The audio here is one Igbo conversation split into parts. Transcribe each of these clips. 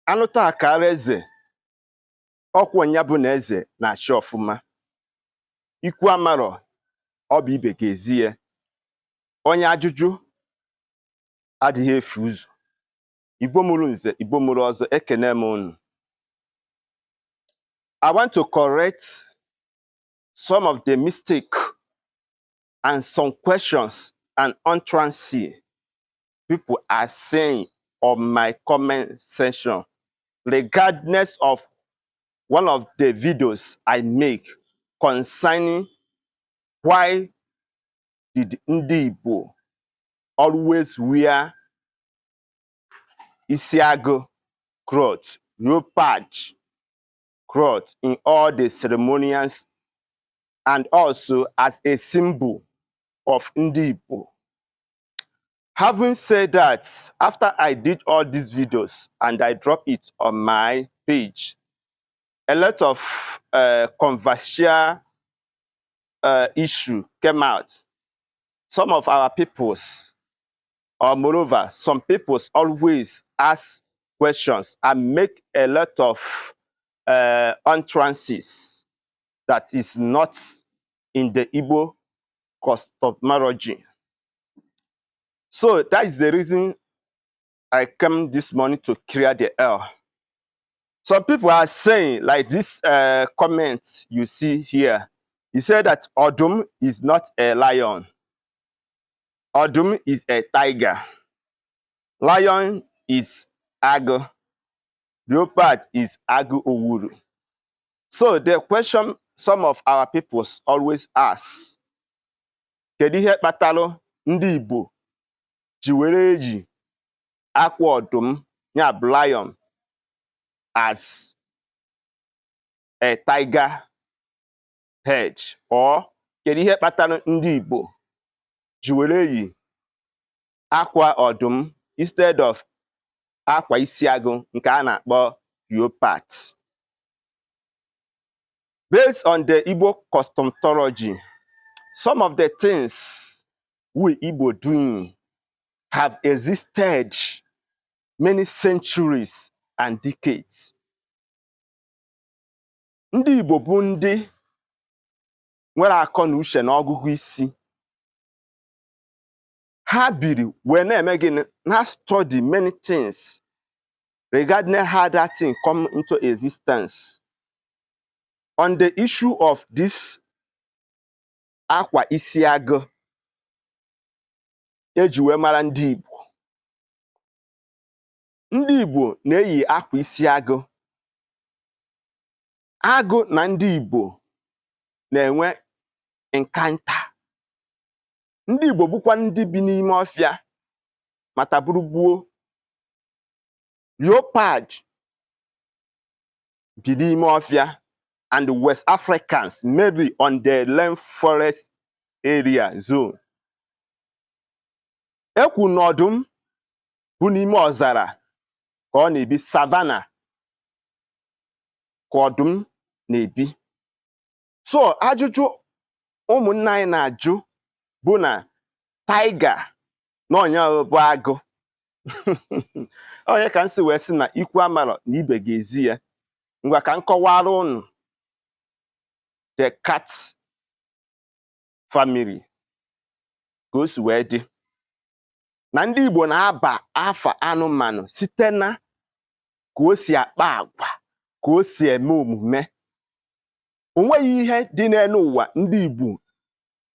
Anụ taa kara eze, ọkwụ nya bụ na eze na-achị ọfụma. Ikwu amarọ, ọ bụ ibe ga-ezi ya. Onye ajụjụ adịghị efu ụzọ. Igbo mụrụ nze, Igbo mụrụ ọzọ, ekene m unu. I want to correct some of the mistake and some questions and utterances people are saying on my comment section regardless of one of the videos I make concerning why did ndị Igbo always wear isiagụ cloth, leopard cloth, in all the ceremonials and also as a symbol of ndị Igbo. Having said that, after I did all these videos and I drop it on my page, a lot of controversial issue came out. Some of our peoples, or moreover, some peoples always ask questions and make a lot of utterances that is not in the Igbo cosmology. So that is the reason I came this morning to clear the air. Some people are saying, like this comment you see here, he said that Odum is not a lion. Odum is a tiger. Lion is Agu. Leopard is Agu Owuru. So the question some of our people always ask, kedu ihe kpatalụ ndị Igbo ji were eyi akwa ọdụm, ya bụ lion, as a tiger head, or kedu ihe kpatara ndị Igbo ji were eyi akwa ọdụm instead of akwa isi agụ nke a na-akpọ leopard? Based on the Igbo cosmology, some of the things we Igbo doing have existed many centuries and decades. Ndị Igbo bụ ndị nwere akọ na uche na ọgụgụ isi. Ha biri wee na-eme gịnị? Na study many things regarding how that thing come into existence. On the issue of this akwa isi agụ eji wee mara ndị Igbo, ndị Igbo na-eyi akwa isi agụ. Agụ na ndị Igbo na-enwe encounter. Ndị Igbo bụkwa ndị bi n'ime ọfịa mata bụrụ gbuo. Leopard bi n'ime ọfịa and West Africans, maybe on the rainforest area zone. Ekwu na ọdụm bụ n'ime ọzara ka ọ na-ebi, savannah ka ọdụm na-ebi. So ajụjụ ụmụnne anyị na-ajụ bụ na tiger na ọnya bụ agụ. Onye ka m si wee sị na ikwu amarọ na ibe ga-ezi ya. Ngwa, ka m kọwara unu the cat family ka o si wee dị na ndị Igbo na-aba afa anụmanụ site na ka o si akpa agwa, ka o si eme omume. O nweghị ihe dị n'elu ụwa ndị Igbo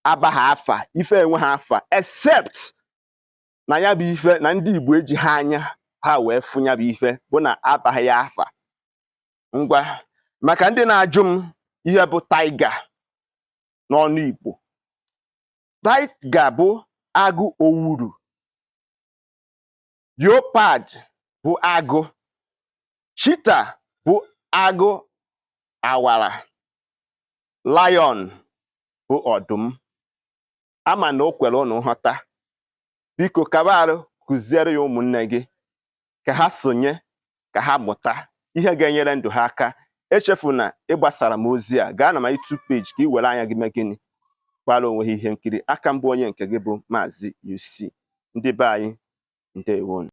abaghị afa ife enwe ha afa, except na ya bụ ife na ndị Igbo eji ha anya ha wee fụ ya bụ ife bụ na abaghị ya afa. Ngwa, maka ndị na-ajụ m ihe bụ tiger n'ọnụ Igbo, tiger bụ agụ owuru, leopard bụ agụ, cheetah bụ agụ awara, lion bụ ọdụm. Ama na o kwere ụnụ nghọta. Biko kaba arụ kụziere ya ụmụnne gị ka ha sonye, ka ha mụta ihe ga-enyere ndụ ha aka. Echefuna ịgbasara m ozi a. Gaa na my YouTube page ka ị were anya gị mee gịnị? Gbara onwe ha ihe nkiri aka. Mbụ onye nke gị bụ Maazị UC. Ndị be anyị, ndewonu.